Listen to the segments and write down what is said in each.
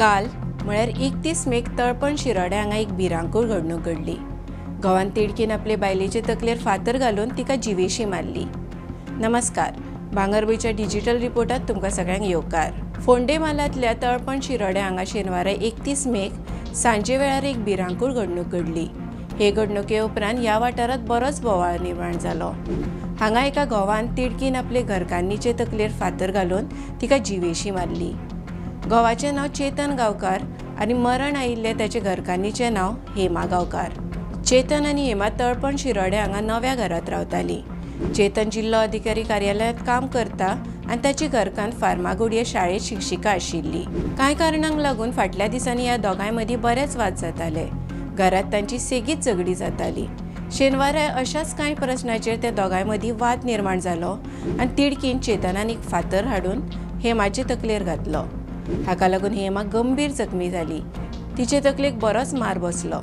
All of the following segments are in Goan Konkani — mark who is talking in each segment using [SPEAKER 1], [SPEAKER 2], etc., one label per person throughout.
[SPEAKER 1] काल म्हळ्यार 31 मेक तळपण शिरोड्या हांगा एक भिरांकूळ घडणूक घडली. घोवान तिडकीन आपले बायलेचे तकलेर फातर घालून तिका जिवेशी मारली. नमस्कार, भांगरभूंयच्या डिजिटल रिपोर्टात तुमकां सगळ्यांक येवकार. फोंडे म्हालांतल्या तळपण शिरोड्या हांगा शेनवारा 31 मेक सांजे वेळार एक भिरांकूळ घडणूक घडली. हे घडणुके उपरांत ह्या वाठारांत बरोच बोवाळ निर्माण जालो. हांगा एका घोवान तिडकीन आपले घरकान्नीचे तकलेर फातर घालून तिका जिवेशी मारली. घोवाचें नांव चेतन गांवकार आनी मरण आयिल्लें ताचे घरकान्नीचें नांव हेमा गांवकार. चेतन आनी हेमा तळपण शिरोड्या हांगा नव्या घरांत रावतालीं. चेतन जिल्लो अधिकारी कार्यालयांत काम करता आनी ताची घरकान्न फार्मागुडये शाळेंत शिक्षिका आशिल्ली. कांय कारणांक लागून फाटल्या दिसांनी ह्या दोगांय मदीं बरेच वाद जाताले. घरांत तांची सेगीत झगडी जाताली. शेनवारा अशाच कांय प्रस्नाचेर त्या दोगांय मदीं वाद निर्माण जालो आनी तिडकीन चेतनान एक फातर हाडून हेमाचे तकलेर घातलो. हाका लागून हेमा गंभीर जखमी जाली. तिचे तकलेक बरोच मार बसलो.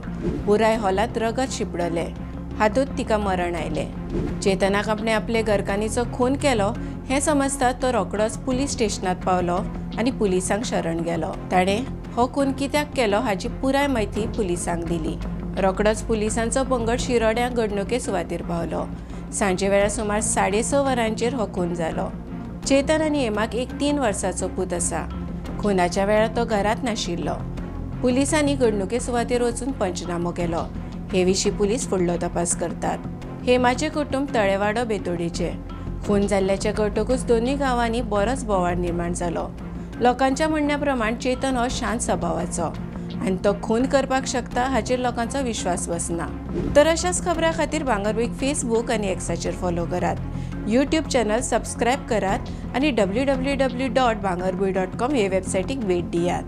[SPEAKER 1] पुराय हॉलांत रगत शिंपडलें. हातूंत तिका मरण आयलें. चेतनाक आपणें आपले घरकान्नीचो खून केलो हें समजता तो रोखडोच पुलीस स्टेशनांत पावलो आनी पुलिसांक शरण गेलो. ताणें हो खून कित्याक केलो हाची पुराय म्हायती पुलिसांक दिली. रोखडोच पुलिसांचो पंगड शिरोड्या घडणुके सुवातेर पावलो. सांजे वेळार सुमार 6:30 वरांचेर हो खून जालो. चेतन आनी हेमाक एक 3 वर्सांचो पूत आसा. खुनाच्या वेळार तो घरांत नाशिल्लो. पुलिसांनी घडणुके सुवातेर वचून पंचनामो केलो. हे विशीं पुलीस फुडलो तपास करतात. हेमाचें कुटुंब तळेवाडो बेतोडेचें. खून जाल्ल्याचें कळटकूच दोनूय गांवांनी बरोच बोवाळ निर्माण जालो. लोकांच्या म्हणण्या प्रमाण चेतन हो शांत स्वभावाचो आनी तो खून करपाक शकता हाचेर लोकांचो विश्वास बसना. तर अशाच खबरां खातीर भांगरभूंयक फेसबूक आनी एक्साचेर फॉलो करात. यूट्यूब चॅनल सबस्क्रायब करात आनी www.bhangarbhuin.com हे वेबसायटीक भेट दियात.